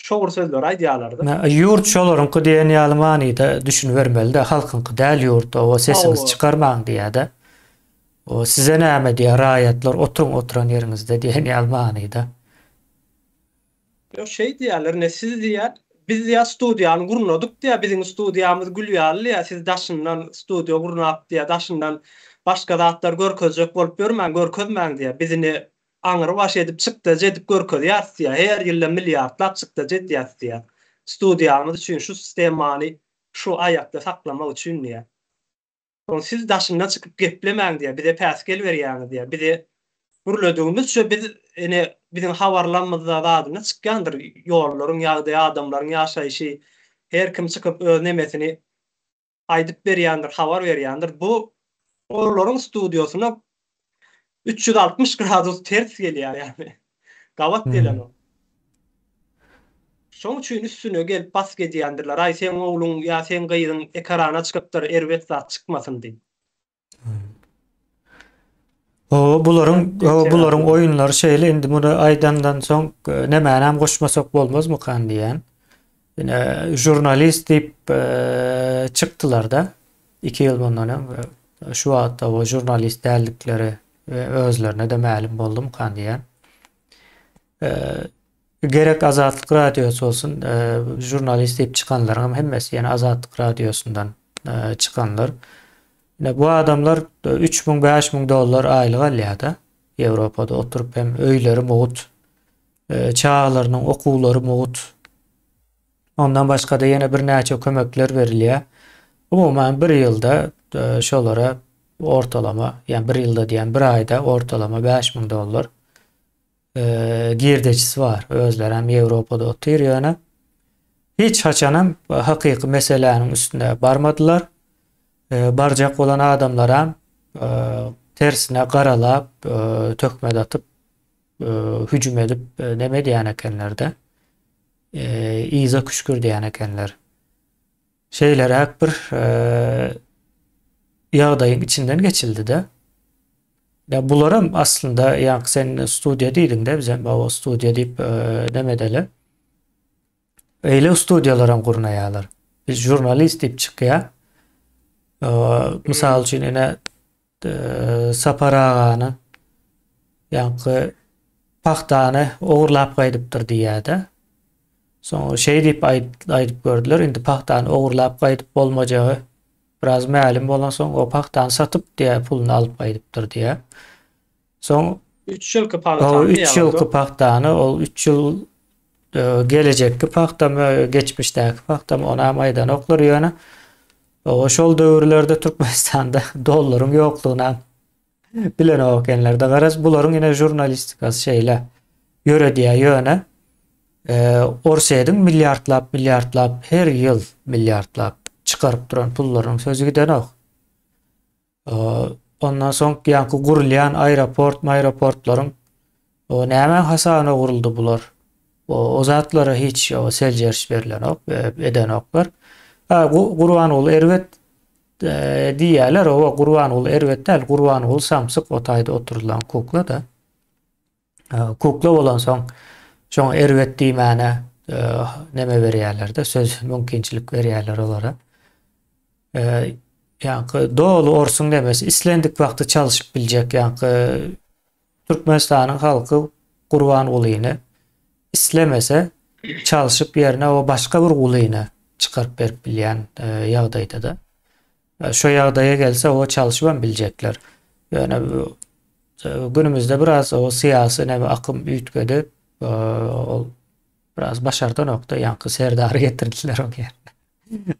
Şowur sözleri aýdýarlar-da. Ýurt şolaryňky diýen ýaly manyda düşünibermeli-dä, halkyňky däl ýurt, oba sesiňizi çykarmaň diýýär-de. O size näme diýýär, raýatlar oturyň oturan ýeriňizde diýen ýaly manyda. Ýok şeý diýýärler, ine siz diýýär, biz diýýär studiýany gurnadyk diýýär, biziň studiýamyz gül ýaly diýýär, siz daşyndan studiýa gurnap diýýär, daşyndan başga zatlar görkezjek bolup ýörmäň, görkezmäň diýýär, biz ine Aňry baş edip çykdajy edip görkezýäris diýýär. Her ýylda milliardlap çykdajy edýäris diýýär. Studiýamyz üçin şu sistemany şu aýakda saklamak üçin diýýär. Soň siz daşyndan çykyp geplemäň diýýär. Bize päsgel berýäňiz diýýär. Bize gürledigimizçe biz ine biziň habarlarymyzda zadynda çykýandyr ýollaryň ýagdaýy adamlaryň ýaşaýşy her kim çykyp öz nemesini aýdyp berýändir, habar berýändir. Bu olaryň studiýasyna 360 gradus ters gelýär ýagny. Gabat gelenok. Şoň üçin üstüne gelip basgy edýändirler. Aý seň ogluň ýa seň gyzyň ekrana çykypdyr, erbet zat çykmasyn diýip. Hawa, bularyň bularyň oýunlary şeýle indi muny aýdandan soň e, nämänem goşmasak bolmazmykan diýýän. Ine žurnalist diýip e, çykdylar-da 2 ýyl mundan öň e, şu wagtda o žurnalist däldikleri özlerine-de mälim boldumykan diýýän. Gerek Azatlyk Radiosy bolsun, žurnalist diýip çykanlaryň hem hemmesi ýene Azatlyk Radiosyndan çykanlar. Ine bu adamlar 3000 5000 dollar aýlyk alýar-da. Ýewropada oturyp hem öýleri mugt, çagalarynyň okuwlary mugt. Ondan başga-da ýene birnäçe kömekler berilýär. Umuman bir ýylda şolara ortalama, ýa bir ýylda diýen bir aýda ortalama 5000 dollar girdejisi bar. Özlerem Ýewropada otyr ýöne hiç haçanam hakyky meseläniň üstüne barmadylar. Barjak bolan adamlaram tersine garalap, töhmet atyp, hüjüm edip neme edýän ekenler-de. Yza küşgürdýän ekenler. Şeýleräk bir ýagdaýyň içinden geçildi-de. Ýa bularam aslynda ýaňky sen studiýa diýdiňde bizem baba studiýa diýip neme edeli. Eýle studiýalaram gurnaýarlar. Biz žurnalist diýip çykýar. Mysal üçin ine Sapar agany ýaňky pagtany ogurlap gaýdypdyr diýýär-de. Soň şeý diýip aýdyp gördüler, indi pagtany ogurlap gaýdyp bolmajagy biraz mälim bolansoň, o pagtany satyp diýýär, puluny alyp gaýdypdyr diýýär. Soň 3 ýylky pagtany 3 ýylky pagtany, ol 3 ýyl gelejekki pagtamy, geçmişdäki pagtamy, onam aýdanoklar ýöne. O şol döwürlerde Türkmenistanda dollaryň ýoklugyna bilenok ekenler-de. Garaz, bularyň ine žurnalistikasy şeýle ýöredýär ýöne e, Orsýetiň milliardlap milliardlap her ýyl milliardlap çykaryp duran pullarynyň sözi gidenok. Ondan soň ýaňky gurulýan aeroport, aeroportlaryň o nämäň hasabyna guruldy bular? O, o zatlara hiç o seljeriş berlenok, e, edenoklar. Ha, Gurbanguly erbet e, diýýärler, owa Gurbanguly erbet däl, Gurbanguly samsyk o taýda oturylan kukla da. Kukla bolansoň şoňa erbet diýmäne neme berýärler-de, söz mümkinçilik berýärler olara. Ýaňky doly orsuň nemesi islendik wagty çalşyp biljek ýaňky Türkmenistanyň halky Gurbangulyny islemese çalşyp ýerine o başga bir gulyny çykaryp berip bilýän e, ýagdaýda-da. E, şo ýagdaýa gelse o çalşybam biljekler. Ýöne e, günümizde biraz o syýasy neme akym üýtgedi. Ol biraz başardanokda ýaňky serdary getirdiler oň ýerine.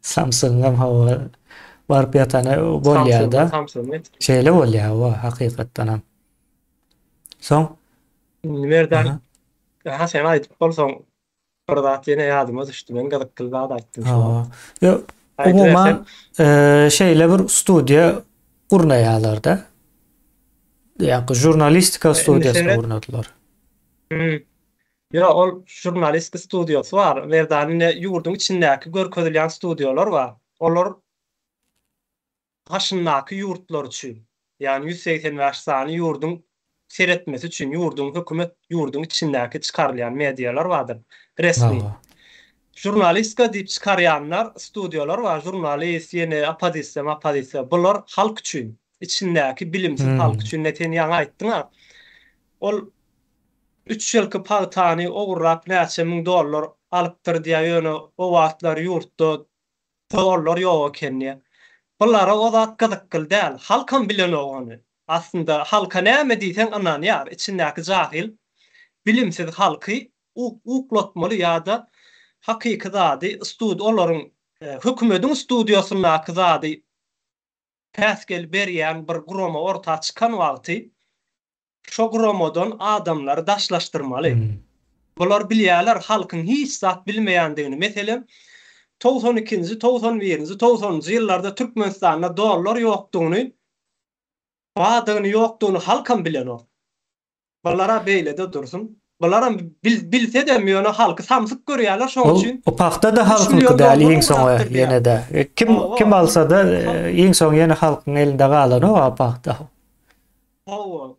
Samsygyňam hawa baryp ýatany bolýar-da. Şeýle bolýar, hawa, hakykatdanam. Soň Indi Merdan, ha sen aýdyp bolsaň bir zat ýene ýadyma düşdi. Men gyzykly zat aýtdym şu wagt. Ýok, umuman şeýle bir studiýa gurnaýarlar-da. Ýa-da žurnalistika studiýasyny gurnadylar. Ýok, ol žurnalistika studiýasy bar. Merdan indi ýurduň içindäki görkezilýän studiýalar bar. Olar daşyndaky ýurtlar üçin, ýagny 185 sany ýurduň seretmesi üçin ýurduň hökümet ýurduň içindäki çykarylýan medialar bardyr. Resmi. Žurnalistika diýip çykarýanlar studiýalar bar. Žurnalist, ýene oppozisiýa, oppozisiýa. Bular halk üçin. Içindäki bilimsiz halk üçin. Ne sen ýaňy aýtdyň-a. Ol Üç ýylky pagtany ogurlap näçe müň dollar alypdyr diýýär ýöne o wagtlar ýurtda dollar ýok eken diýýär. Bulara o zat gyzykly däl. Halkam bilenok ony. Aslynda halka näme diýseň ynanýar. Içindäki jahyl, bilimsiz halky uklatmaly ýa-da hakyky zady stud olaryň hökümediň studiýasyndaky zady päsgel berýän bir gurama orta çykan wagty Şo guramadan adamlary daşlaşdyrmaly. Bular bilýärler halkyň hiç zat bilmeýändigini. Meselem, 92 ikinji, 91 nji, 90 njy ýyllarda Türkmenistanda dollar ýokdugyny, bardygyny ýokdugyny halkam bilenok. Bulara beýlede dursun. Bularam bilsedem ýöne halky samsyk görýärler şoň üçin. O pagta-da halkyňky däl iň soňy ýene-de. Kim kim alsa-da iň soňy ýene halkyň elinde galanok a pagta. Hawa.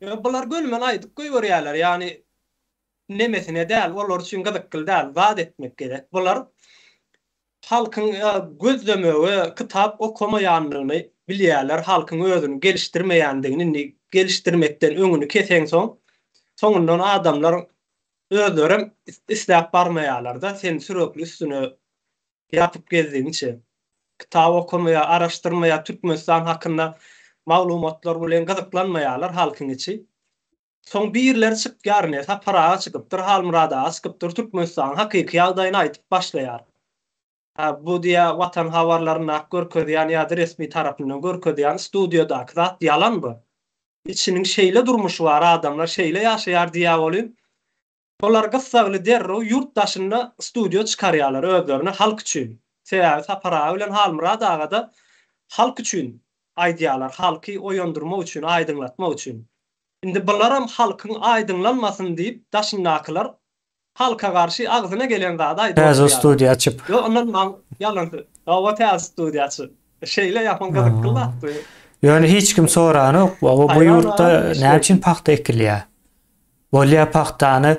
Ýöne bular gönümel aýdyp goýberýärler, ýagny nemesine däl, olar üçin gyzykly däl, zat etmek gerek. Bular halkyň gözlemegi, kitap okamaýandygyny bilýärler, halkyň özüni gelişdirmeýändigini, indi gelişdirmekden öňüni keseňsoň, soňundan adamlar özlerem isläp barmaýarlar-da, sen sürekli üstüne Ýapyp gezdigiňçe. Kitap okamaýar, araşdyrmaýar, Türkmenistan hakynda maglumatlar bilen gyzyklanmaýarlar halkyň içi. Soň birleri çykýar ine, Sapar aga çykypdyr, Halmyrat aga çykypdyr, Türkmenistanyň hakyky ýagdaýyny aýdyp başlaýar. Hä, bu diýýär, Watan habarlaryndaky görkezýän ýa-da resmi tarapyndan görkezýän studiýadaky zat ýalan bu. Içiniň şeýle durmuşy bar, adamlar şeýle ýaşaýar diýýär welin, Olar gyssagly derrew ýurt daşynda studio çykarýarlar özlerine halk üçin. Sebäbi Sapar aga bilen Halmyrat agada halk üçin aýdýarlar, halky oýandyrmak üçin, aýdyňlatmak üçin. Indi bularam halkyň aýdyňlanmasyn diýip daşyndakylar halka garşy agzyna gelen zady aýdyp Täze oturýarlar. studiýa açyp. Ýok ynanmaň ýalan söz. Hawa täze studiýa açyp. Şeýle ýapon gyzykly zat bu. Ýöne hiç kim soranok, bu ýurtda näme üçin pagta ekilýär? Bolýa pagtany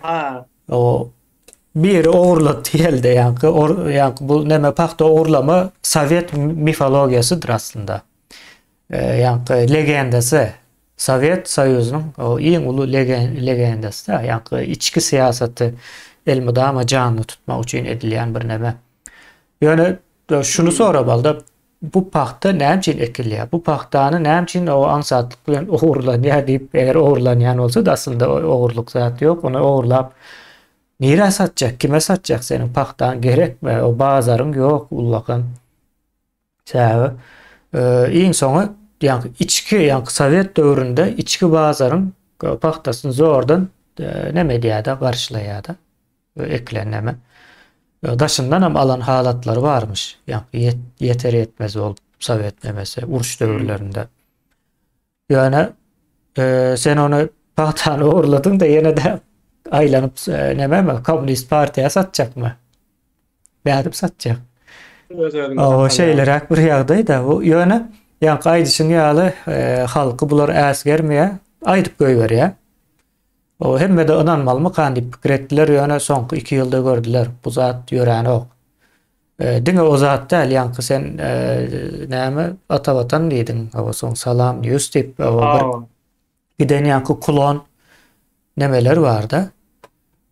o biri ogurlady diýelde ýaňky ýaňky bu neme pagta ogurlama sowet mifologiýasydyr aslynda. E, ýaňky legendasy Sowet Soýuzynyň o iň uly legendasy da ýaňky içki syýasaty elmydama janly tutmak üçin edilýän bir neme. Ýöne şuny soramalda Bu pagta näme üçin ekilýär? Bu pagtany näme üçin o aňsatlyk bilen ogurlanýar diýip, eger ogurlanýan bolsa-da aslynda ogurlyk zat ýok. Ony ogurlap nirä satjak, kime satjak seniň pagtaň gerekmi? O bazaryň ýok ullakan. Sebäbi e, iň soňy ýaňky içki, ýaňky sowet döwründe içki bazaryň pagtasyny zordan e, neme edýär-de, garşylaýar-da. Ekilen näme? Daşyndanam alan halatlary barmyş. Ýaňky ýeter ýetmez bolup sowet nemesi uruş döwürlerinde. Ýöne e, sen ony pagtany ogurladyň da ýene-de aýlanyp e, nememi kommunist partiýa satjakmy? Nädip satjak? O şeýleräk bir ýagdaý da bu. Ýöne ýaňky aýdyşyň ýaly e, halky bular äsgermeýär, aýdyp goýberýär. O hemmede ynanmalymykan diýip pikir etdiler, ýöne soňky iki ýylda gördüler, bu zat ýöränok. Diňe o zat däl, ýaňky sen näme Ata Watan diýdiň, hawa soň Salam News diýip, bir giden ýaňky klon nemeler barda.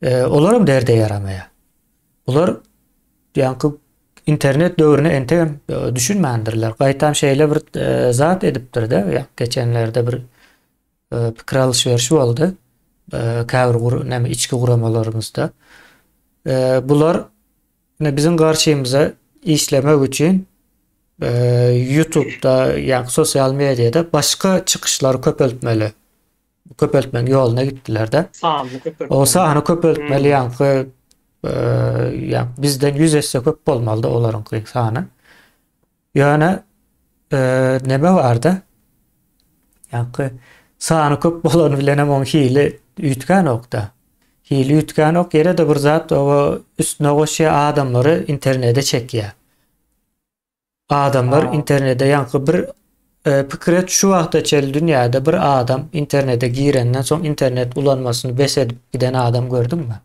Olaram derde ýaramaýar. Bular ýaňky internet döwrüne entegem düşünmändirler. Gaýtam şeýle bir zat edipdir-de, geçenlerde bir pikir alyş-berişi boldy. Käbir näme içki guramalarymyzda. Bular Ine biziň garşymyza işlemek üçin YouTube'da ýa sosial mediada başga çykyşlary köpeltmeli. Köpeltmegiň ýoluna gitdiler-de. Sanyny köpeltmeli. O sany köpeltmeli ýaňky ýa bizden 100 esse köp bolmalydy olaryňky sany. Ýöne neme barda? Ýaňky sany köp bolany bilenem oň hili üýtgänokda. Hili üýtgänok, ýene-de bir zat oba üstüne goşýar, adamlary internete çekýär. Adamlar internete ýaňky bir pikir et şu wagta çenli dünýäde bir adam internete girenden soň internet ulanmasyny bes edip giden adam gördüňmi?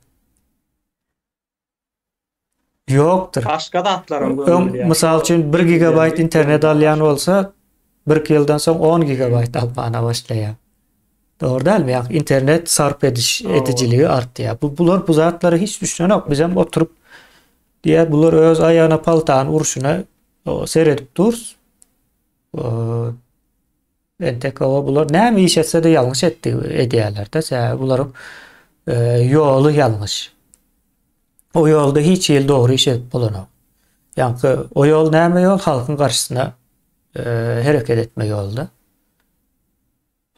Ýokdur. Başga zatlaram görülýär. Öň, mysal üçin, 1 gigabaýt internet alýan bolsa, 1-2 ýyldan soň 10 gigabaýt almana başlaýar. Dogry dälmi? Ýa internet sarp ediş edijiligi artýar. Bu bular bu zatlara hiç düşünenok. Bizem oturyp diýär, bular öz aýagyna paltany urşuna seredip durus. Entek oba bular näme iş etse-de ýalňyş etdi edýärler-de. Sebäbi bularyň e, ýoly ýalňyş. O ýolda hiç hili dogry iş edip bolanok. Ýaňky o ýol näme ýol? Halkyň garşysyna e, hereket etme ýolda.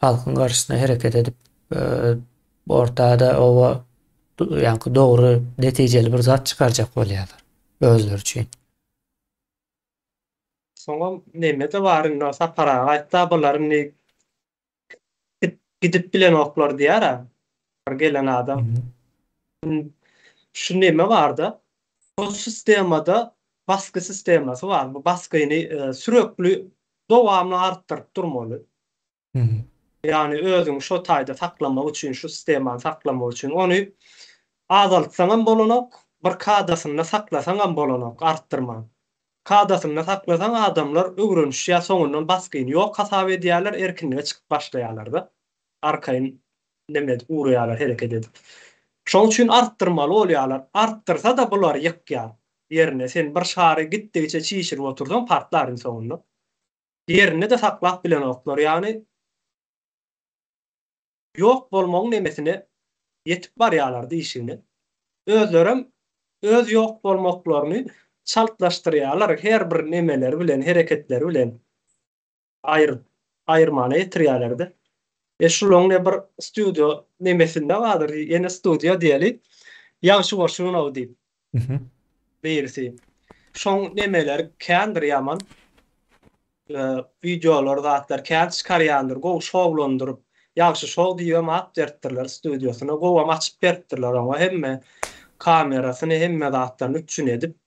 Halkyň garşysyna hereket edip e, ortada oba ýaňky dogry netijeli bir zat çykarjak bolýarlar özleri üçin. Soňam neme-de bar indi Sapar aga aýtda bular indi gidip bilenoklar diýär-ä bir gelen adam. Şu neme bar-da, bu sistemada basgy sistemasy bar. Bu basgyny sürekli dowamly artdyryp durmaly. Ýagny özüňi şo taýda saklamak üçin, şu sistemany saklamak üçin ony azaltsaňam bolanok, bir kadasynda saklasaňam bolanok artdyrman. Kadasynda saklasaň adamlar öwrenişýär, soňundan basgyny ýok hasap edýärler, erkinlige çykyp başlaýarlar-da. Arkaýyn neme edip ugraýarlar hereket edip. Şoň üçin artdyrmaly bolýarlar. Artdyrsa-da bulary ýykýar ýerine. Sen bir şary gitdigiçe çişirip otursaň partlar iň soňunda. Ýerinde-de saklap bilenoklar, ýagny ýok bolmagyň nemesine ýetip barýarlar diýşigine. Özlerem öz ýok bolmaklaryny çaltlaşdyrýarlar, her bir nemeleri bilen, hereketleri bilen aýyr, aýyrmana ýetirýärler-de. E şulaň ne bir studio nemesinde bardyr, ýene studio diýeli, Ýagşy Goşunow diýip. Birisi. Şoň nemeleri kändir ýaman. Wideolar zatlar kän çykarýandyr. Gowy şowlandyryp. Ýagşy şow diýibem at beripdirler studiýasyna. Gowam açyp beripdirler oňa hemme kamerasyny hemme zatlaryny üpjün edip.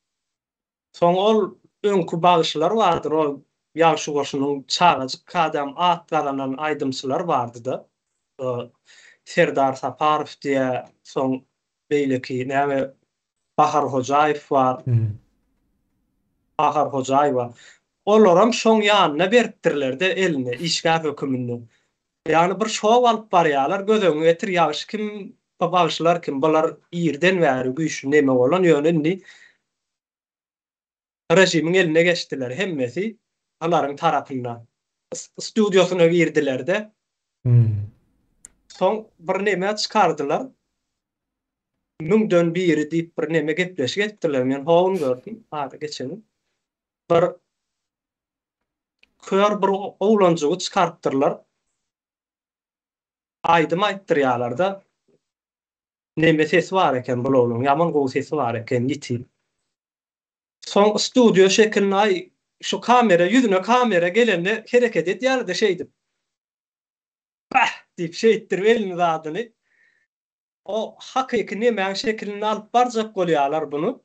Soň ol öňki bagşylar bardyr ol Ýagşy goşunyň çagajyk kadam at gazanan aýdymçylar bardyda. Serdar Saparow diýä soň beýleki näme Bahar Hojaýew bar. Bahar Hojaýewa. Olaram şoň ýanyna beripdirlerde eline işgär höküminde. Ýagny bir şow alyp barýarlar göz öňüňe getir ýagşy kim bagşylar kim bular irden bäri güýçli neme bolan ýöne indi režimiň eline geçdiler hemmesi alaryň tarapynda studiýasyna girdilerde soň bir neme çykardylar müňden biri diýip bir neme gepleşik etdiler men ho gün gördüm ady geçen gün bir kör bir oglanjygy çykarypdyrlar aýdym aýtdyrýarlarda neme sesi bar eken bul ogluň ýaman gowy sesi bar eken ýiti Soň studio şekilinde aý şu kamera ýüzüne kamera gelende hereket edýärdi şeýdip. Bah! diýip şeýtdirip elini zadyny. O hakyky nemäň şekilinde alyp barjak bolýarlar bunu.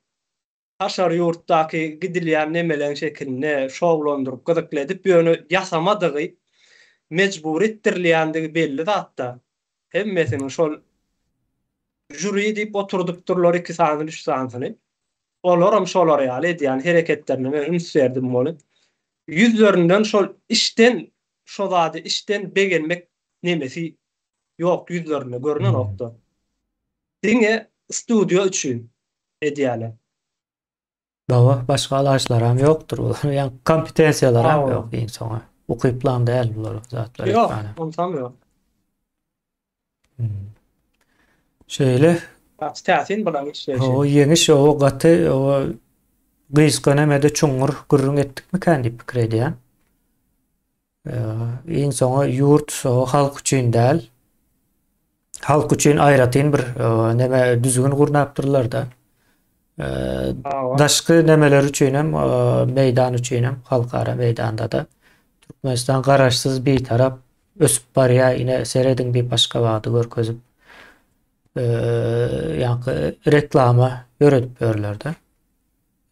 Daşary ýurtdaky gidilýän nemeleň şekilinde şowlandyryp gyzykly edip ýöne ýasamadygy mejbury etdirilýändigi belli zatda. Hemmesiniň şol žuri diýip oturdypdyrlar iki sanyny üç sanysyny. Olaram şolar ýaly edýän hereketlerine men üns berdim welin, ýüzlerinden şol içden şo zady içden begenmek nemesi ýok ýüzlerinde görnenokda. Diňe studiýa üçin edýäler. Hawa, başga alaçlaram ýokdur bular. Ýa kompetensiýalaram ýok iň soňy. Ukyplam däl bular zatlar etmäne. Ýok, onsam ýok. Şeýle. Gaty täsin bulaň işleýşi. Hawa, ýeňiş o gaty o gysga nemede çuňňur gürrüň etdikmikän diýip pikir edýän. Iň soňy ýurt halk üçin däl. Halk üçin aýratyn bir neme düzgün gurnapdyrlar-da. Daşky nemeler üçin hem, meýdan üçin hem, halkara meýdanda-da Türkmenistan garaşsyz, bitarap ösüp barýar, ine serediň diýip Aşgabady görkezip, ýaňky reklama ýöredip ýörler-de.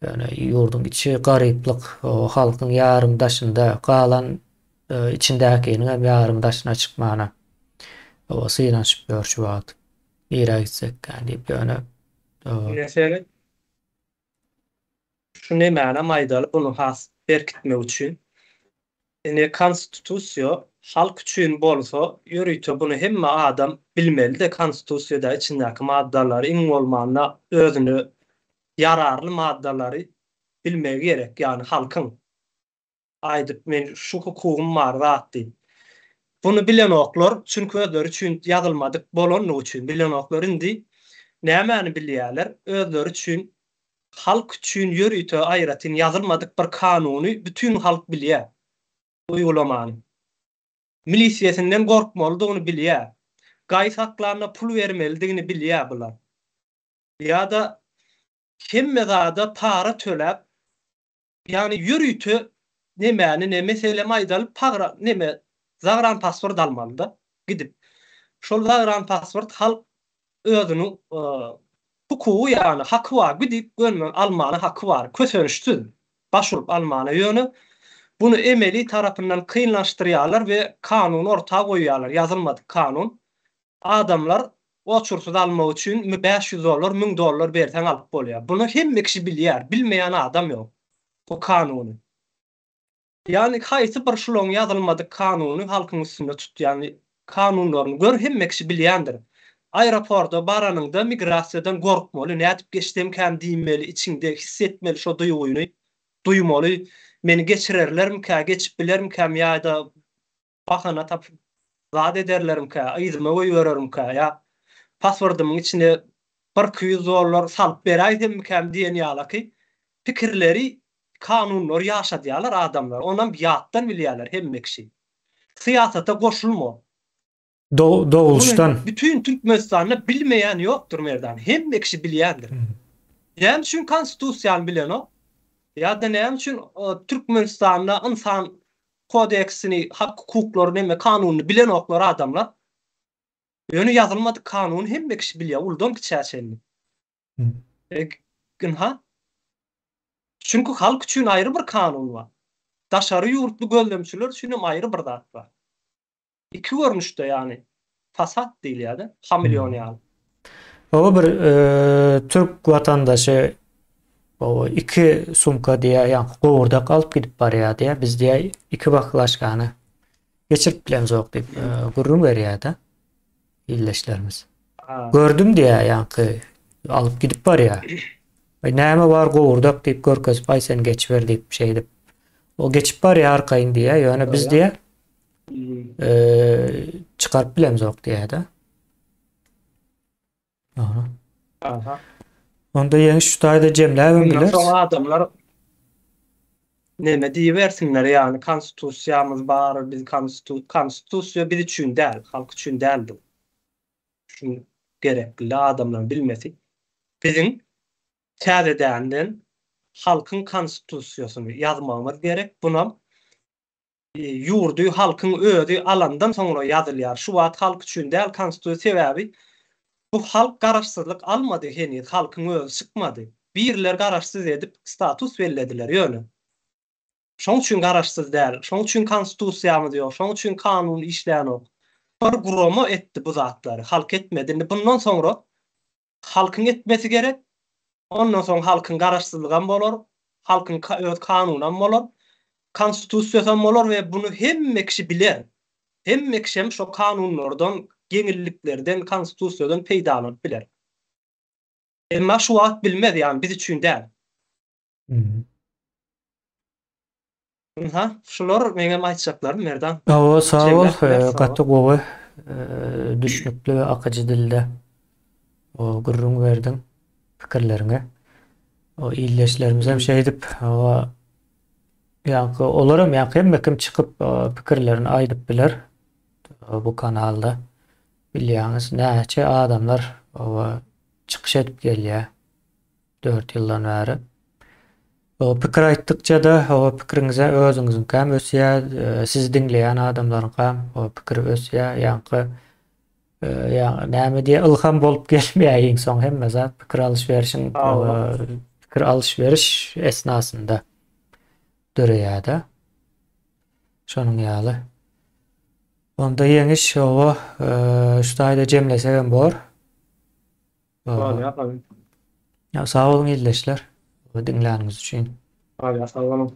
Ýöne ýurduň içi garyplyk, halkyň ýarym daşynda, galan içindäkiniň hem ýarym daşyna çykmana synanyşyp ýör şu wagt. Nirä gitsekkä diýip ýöne. Ine seret. Şu nemänem aýdaly bunu has berkitmek üçin. Ine konstitusiýa halk üçin bolsa ýörite buny hemme adam bilmelide konstitusiýada içindäki maddalary iň bolmanda özüne ýararly maddalary bilmegi gerek ýagny halkyň aýdyp men şu hukugym bar zat diýip. Buny bilenoklar çünki özleri üçin ýazylmadyk bolanlygy üçin bilenoklar indi nämäni bilýärler özleri üçin halk üçin ýörite aýratyn ýazylmadyk bir kanuny bütin halk bilýär uýgulamany. Milisiýesinden gorkmalydygyny bilýär. Gaý saklanda pul bermelidigini bilýär bular. Ýa-da hemme zada para töläp, ýagny ýörite nemäni ne meselem aýdaly pagra neme zagranpasport almalyda gidip. Şol zagranpasport halk özüniň hukugy ýagny haky bar gidip gönüden almana haky bar kösenişsiz baş urup almana ýöne buny emeli tarapyndan kynlaşdyrýarlar we kanuny orta goýýarlar ýazylmadyk kanun Adamlar oçursyz almak üçin 500 dollar, 1000 dollar berseň alyp bolýar. Buny hemme kişi bilýär, bilmeýän adam ýok bu kanuny. Ýagny haýsy bir şulaň ýazylmadyk kanuny halkyň üstünde tutýan kanunlaryny gör hemme kişi bilýändir. Aeroporda baranyňda migrasiýadan gorkmaly, nädip geçsemkäm diýmeli, içiňde his etmeli şo duýgyny, duýmaly, meni geçirerlermikä, geçip bilermikäm ýa-da bahana tapyp zat ederlerimkä, yzyma goýbererimkä ýa pasportymyň içine birki ýüz dollar salyp beräýsemmikäm diýen ýalaky pikirleri, kanunlary ýaşadýarlar adamlar. Onam ýatdan bilýärler hemme kişi. Syýasata goşulma. Doguluşdan. Bütin Türkmenistanda bilmeýän ýokdur Merdan. Hemme kişi bilýändir. Näme üçin konstitusiýany bilenok? Ýa-da näme üçin Türkmenistanda ynsan kodeksini, hak-hukuklary neme kanunyny bilenoklar adamlar. Ýöne ýazylmadyk kanuny hemme kişi bilýär, uludan kiçä çenli. Ynha. Çünki halk üçin aýry bir kanun bar. Daşary ýurtly gözlemçiler üçin hem aýry bir zat bar. Iki görnüşde ýagny fasad diýilýär-de, hameleon ýaly. Hawa bir türk watandaşy hawa iki sumka diýýär, ýaňky gowurdak alyp gidip barýar diýýär. Biz diýýär iki baklaşkany geçirip bilemzok diýip gürrüň berýär-de ildeşlerimiz. Gördüm diýýär ýaňky alyp gidip barýar. Aý näme bar gowurdak diýip görkezip aý sen geçiber diýip şeýdip. O geçip barýar arkaýyn diýýär. Ýöne biz diýýär çykaryp bilemzok diýýär-de. Aha. Aha. Onda ýeňiş şu taýda jemläbem Bundan bileris. soň adamlar neme diýibersinler, ýagny konstitusiýamyz bar, biz konstitu konstitusiýa biz üçin däl, halk üçin däl bu. Şu gerekli adamlaryň bilmesi. Biziň täzedenden halkyň konstitusiýasyny ýazmagymyz gerek. Bunam Ýurdy halkyň özi alandan soňra ýazylýar. Şu wagt halk üçin däl konstitusiýa sebäbi bu halk garaşsyzlyk almady heniz halkyň özi çykmady. Biriler garaşsyz edip status bellediler ýöne. Şoň üçin garaşsyz däl. Şoň üçin konstitusiýamyz ýok. Şoň üçin kanun işlänok. Bir gurama etdi bu zatlary halk etmedi. Indi bundan soňra halkyň etmesi gerek. Ondan soň halkyň garaşsyzlygam bolar, halkyň öz kanunam bolar, konstitusiýasam bolar we buny hemme kişi biler. Hemme kişem şo kanunlardan, ýeňilliklerden, konstitusiýadan peýdalanyp biler. Emma şu wagt bilmez, ýagny biz üçin däl. Ynha, şular meňem aýtjaklarym Merdan. Hawa, sag bol, gaty gowy, düşnükli we akyjy dilde gürrüň berdiň pikirleriňi. O ildeşlerimizem şeýdip, hawa, ýaňky olaram ýaňky hemme kim çykyp pikirlerini aýdyp biler bu kanalda. Bilýäňiz, näçe adamlar hawa çykyş edip gelýär. 4 ýyldan bäri. O pikir aýtdykça-da, o pikiriňize özüňiziňkäm ösýär, e, sizi diňleýän adamlaryňkam o pikiri ösýär. Ýaňky e, ýa näme diýe ylham bolup gelmeýär iň soň hemme zat pikir alyş-berişiň pikir alyş-beriş esnasynda döreýär-de. Şonuň ýaly. Onda ýeňiş oba e, şu taýda jemlesegem bor. Bolýar gawy. Sag boluň ildeşler. Diňläniňiz üçin. Bolýar sag boluň.